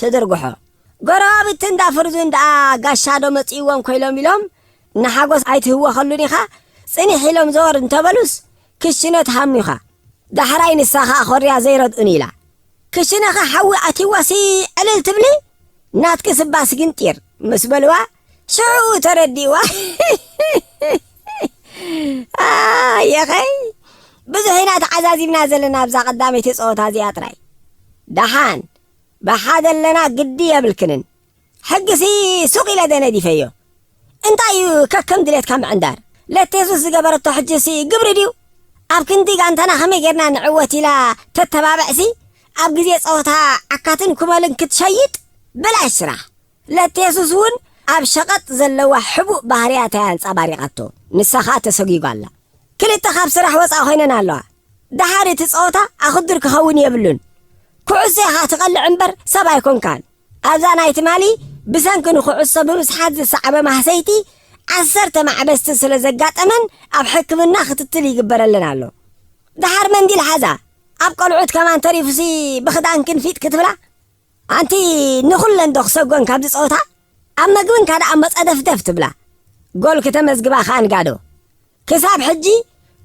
ትድርግሖ። ጎረባብቲ እንዳ ፍርዙን ደኣ ጋሻ ዶ መጺእዎም ኮይሎም ኢሎም ንሓጎስ ኣይትህወኸሉን ኢኻ፣ ጽኒሕ ኢሎም ዘወር እንተበሉስ ክሽነ ትሃምኑ ኢኻ። ዳሕራይ ንሳ ኸኣ ኮርያ ዘይረድኡኒ ኢላ። ክሽነኸ ሓዊ ኣትይዋሲ ዕልል ትብሊ፣ ናትኪ ስባስ ግን ጢር ምስ በልዋ፣ ሽዑ ተረዲእዋ። ኣየኸይ፣ ብዙሕ ኢና ተዓዛዚብና ዘለና ኣብዛ ቀዳመይቲ ጸወታ እዚኣ ጥራይ። ደሓን፣ ብሓደ ኣለና፣ ግዲ የብልክንን። ሕጊሲ ሱቕ ኢለ ደነዲፈዮ። እንታይ እዩ ከከም ድሌትካ ምዕንዳር? ለቴሱስ ዝገበረቶ ሕጂሲ ግብሪ ድዩ? ኣብ ክንዲ ጋንታና ከመይ ጌርና ንዕወት ኢላ ተተባብዕሲ፣ ኣብ ግዜ ጸወታ ዓካትን ኩመልን ክትሸይጥ ብላሽ ስራሕ። ለቴሱስ እውን ኣብ ሸቐጥ ዘለዋ ሕቡእ ባህርያት እያ ኣንጸባሪቓቶ። ንሳ ኸኣ ተሰጒጓ ኣላ። ክልተ ካብ ስራሕ ወጻእ ኮይነን ኣለዋ። ደሓር እቲ ጸወታ ኣኽዱር ክኸውን የብሉን። ኩዕሶ ኢኻ ትቐልዕ እምበር ሰብ ኣይኮንካን። ኣብዛ ናይ ትማሊ ብሰንኪ ንኩዕሶ ብምስሓት ዝሰዓበ ማህሰይቲ ዓሰርተ ማዕበስቲ ስለ ዘጋጠመን ኣብ ሕክምና ክትትል ይግበረለን ኣሎ። ደሓር መንዲል ሓዛ። ኣብ ቆልዑት ከማን ተሪፉሲ ብኽዳንክን ፊጥ ክትብላ። ኣንቲ ንኹለን ዶ ክሰጎን ካብዚ ጸወታ? ኣብ መግብን ካልእ ኣብ መጸደፍደፍ ትብላ። ጎል ክተመዝግባ ከኣ ንጋዶ። ክሳብ ሕጂ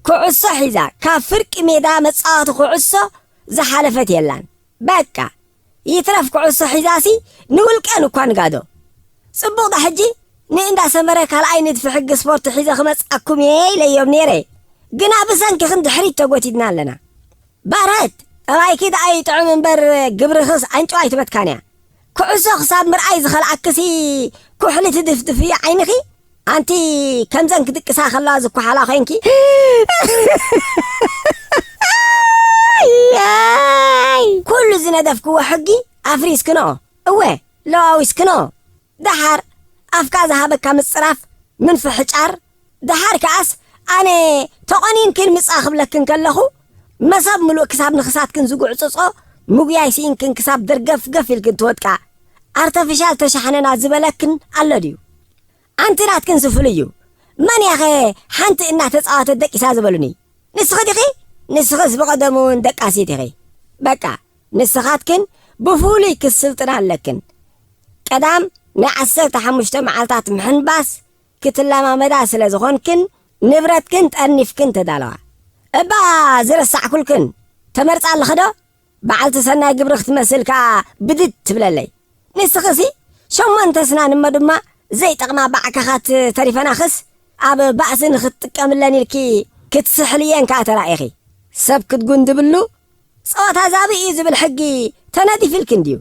ኩዕሶ ሒዛ ካብ ፍርቂ ሜዳ መጻወቲ ኩዕሶ ዝሓለፈት የላን። በቃ ይትረፍ ኩዕሶ ሒዛሲ ንውልቀን እኳ ንጋዶ። ጽቡቕ ዳ ሕጂ ንእንዳ ሰመረ ካልኣይ ንድፊ ሕጊ ስፖርት ሒዘ ክመጽኣኩም እየ ኢለዮም ነይረ። ግና ብሰንክኽን ድሕሪት ተጎቲትና ኣለና። ባርኸት፣ ጠባይኪ ደኣ ይጥዑም እምበር ግብርኽስ ኣንጭዋ ኣይትበትካን እያ። ኩዕሶ ክሳብ ምርኣይ ዝኸልኣክሲ ኩሕሊ ትድፍድፊ ዓይንኺ? ኣንቲ ከምዘን ክድቅሳ ከለዋ ዝኳሓላ ኮይንኪ። ኣይ! ኩሉ ዝነደፍክዎ ሕጊ ኣፍሪስክኖ። እወ፣ ለዋዊስክኖ። ደሓር ኣፍካ ዝሃበካ ምጽራፍ ምንፍሕጫር። ደሓር ከኣስ ኣነ ተቖኒንክን ምጻ ክብለክን ከለኹ መሰብ ምሉእ ክሳብ ንኽሳትክን ዝጉዕጽጾ ምጉያይ ስኢንክን ክሳብ ደርገፍገፍ ኢልክን ትወድቃ። ኣርተፊሻል ተሻሕነና ዝበለክን ኣሎ ድዩ? ኣንቲ ናትክን ዝፍሉ እዩ። መን ያኸ ሓንቲ እናተጻወተት ደቂሳ ዝበሉኒ? ንስኺ ዲኺ? ንስኽስ ብቐደሙ እውን ደቃሲት ኢኺ። በቃ ንስኻትክን ብፍሉይ ክትስልጥና ኣለክን። ቀዳም ናይ ዓሰርተ ሓሙሽተ መዓልታት ምሕንባስ ክትለማመዳ ስለ ዝኾንክን ንብረትክን ጠርኒፍክን ተዳለዋ። እባ ዝረሳዕኩልክን ተመርጻ ኣለኺ ዶ? በዓልቲ ሰናይ ግብሪ ክትመስል ከኣ ብድድ ትብለለይ። ንስኽሲ ሸሞንተ ስናን እሞ ድማ ዘይጠቕማ ባዕካኻት ተሪፈናኽስ ኣብ ባእሲ ንኽትጥቀምለን ኢልኪ ክትስሕልየን ከኣ ተራኢኺ። ሰብ ክትጉንድብሉ ጸወታ ዛቢ እዩ ዝብል ሕጊ ተነዲፊልኪ እንድዩ።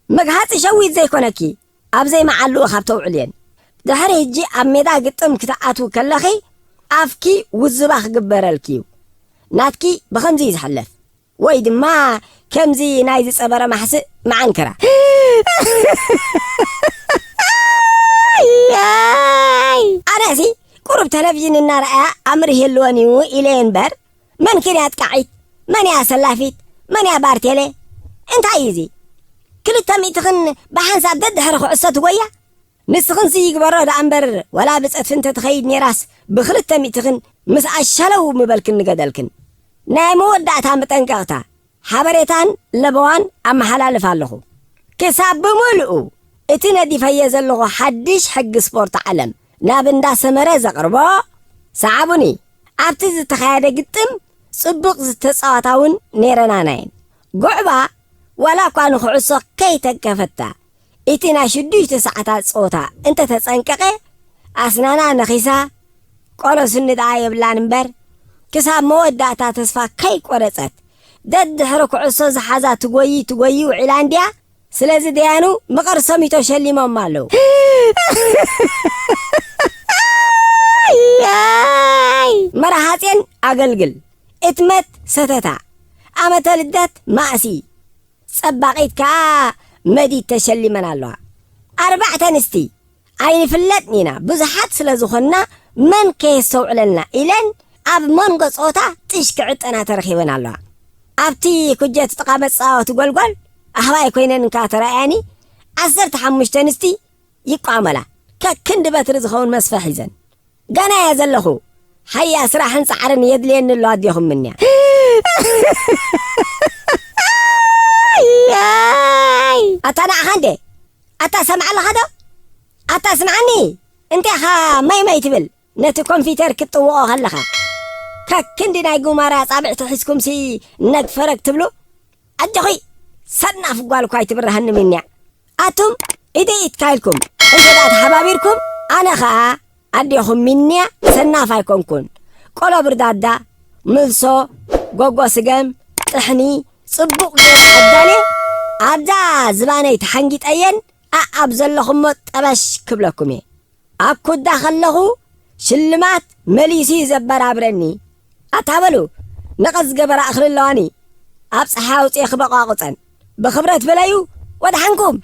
መግሃጺ ሸዊት ዘይኮነኪ ኣብ ዘይመዓልኡ ካብ ተውዕልየን። ድሕሪ ሕጂ ኣብ ሜዳ ግጥም ክትኣትዊ ከለኺ ኣፍኪ ውዝባ ክግበረልኪ እዩ። ናትኪ ብኸምዚ እዩ ዝሕለፍ። ወይ ድማ ከምዚ ናይ ዝጸበረ ማሕስእ መዓንከራ። ኣነሲ ቁሩብ ቴሌቪዥን እናረኣያ ኣምር ይህልወን እዩ ኢለ እምበር፣ መን ክን ኣጥቃዒት፣ መን እያ ሰላፊት፣ መን እያ ባርቴሌ? እንታይ እዩ እዚ? ክልተ ሚእትኽን ብሓንሳብ ደድሕሪ ኩዕሶ ትጎያ? ንስኽንሲ ይግበሮ ደኣ እምበር፣ ወላ ብጸድፊ እንተ ትኸይድ ኔራስ፣ ብኽልተ ሚእትኽን ምስ ኣሻለው ምበልክን ንገደልክን። ናይ መወዳእታ መጠንቀቕታ፣ ሓበሬታን ለበዋን ኣመሓላልፍ ኣለኹ። ክሳብ ብምሉኡ እቲ ነዲፈዮ ዘለኹ ሓድሽ ሕጊ ስፖርት ዓለም ናብ እንዳ ሰመረ ዘቕርቦ፣ ሰዓቡኒ። ኣብቲ ዝተኻየደ ግጥም ጽቡቕ ዝተጻወታ እውን ኔረናናየን። ጉዕባ ዋላ እኳ ንኹዕሶ ከይተንከፈታ፣ እቲ ናይ ሽዱሽተ ሰዓታት ጸወታ እንተ ተጸንቀቐ፣ ኣስናና ነኺሳ፣ ቆሎ ስኒ ደኣ የብላን እምበር፣ ክሳብ መወዳእታ ተስፋ ከይቆረጸት፣ ደድሕሪ ኩዕሶ ዝሓዛ ትጎዪ ትጎዪ ውዒላ እንድያ። ስለዚ ደያኑ መቐር ሰሚቶ ሸሊሞም ኣለዉ። ኣይ! መርሃጼን ኣገልግል፣ እትመት ሰተታ፣ ዓመተ ልደት ማእሲ፣ ጸባቒት ከኣ መዲድ ተሸሊመን ኣለዋ። ኣርባዕተ ኣንስቲ ኣይንፍለጥን ኢና፣ ብዙሓት ስለ ዝኾንና መን ከየስተውዕለልና ኢለን ኣብ መንጎ ጾታ ጥሽ ክዕጠና ተረኺበን ኣለዋ። ኣብቲ ኩጀት ጥቓ መጻወቲ ጎልጎል ኣህባይ ኮይነን እንካ ተራእያኒ፣ ዓሰርተ ሓሙሽተ ኣንስቲ ይቋመላ፣ ከክንዲ በትሪ ዝኸውን መስፈሕ ሒዘን። ገና እየ ዘለኹ። ሓያ ስራሕን ጻዕርን የድልየኒ ኣሎ ኣዴኹም ምንያ። ኣይ! ኣታ ጸናዕኻ እንዴ? ኣታ ሰምዓ ኣለኻ ዶ? ኣታ ስምዓኒ፣ እንቴኻ ማይ ማይ ትብል? ነቲ ኮምፒተር ክትጥውቖ ከለኻ፣ ከክንዲ ናይ ጉማራ ኣጻብዕቲ ሒዝኩምሲ ነግ ፈረግ ትብሉ? ኣጆኺ ሰናፍ ጓል እኳ ኣይትብርሃኒ ሚንያ። ኣቱም ኢደይ ኢትካ ኢልኩም እንተ ደኣ ተሓባቢርኩም፣ ኣነ ኸኣ ኣዴኹም ሚንያ ሰናፍ ኣይኮንኩን። ቆሎ ብርዳዳ፣ ምብሶ፣ ጎጎ ስገም፣ ጥሕኒ፣ ጽቡቕ ገይረ ኣዳልየ ኣብዛ ዝባነይ ተሓንጊጠየን ኣኣብ ዘለኹሞ ጠበሽ ክብለኩም እየ። ኣብ ኩዳ ከለኹ ሽልማት መሊሱ እዩ ዘበራብረኒ። ኣታ በሉ ነቐዝ ገበራ እኽሊ ኣለዋኒ። ኣብ ጸሓይ ኣውጽኤ ክበቋቑጸን። ብኽብረት በለዩ ወድሓንኩም።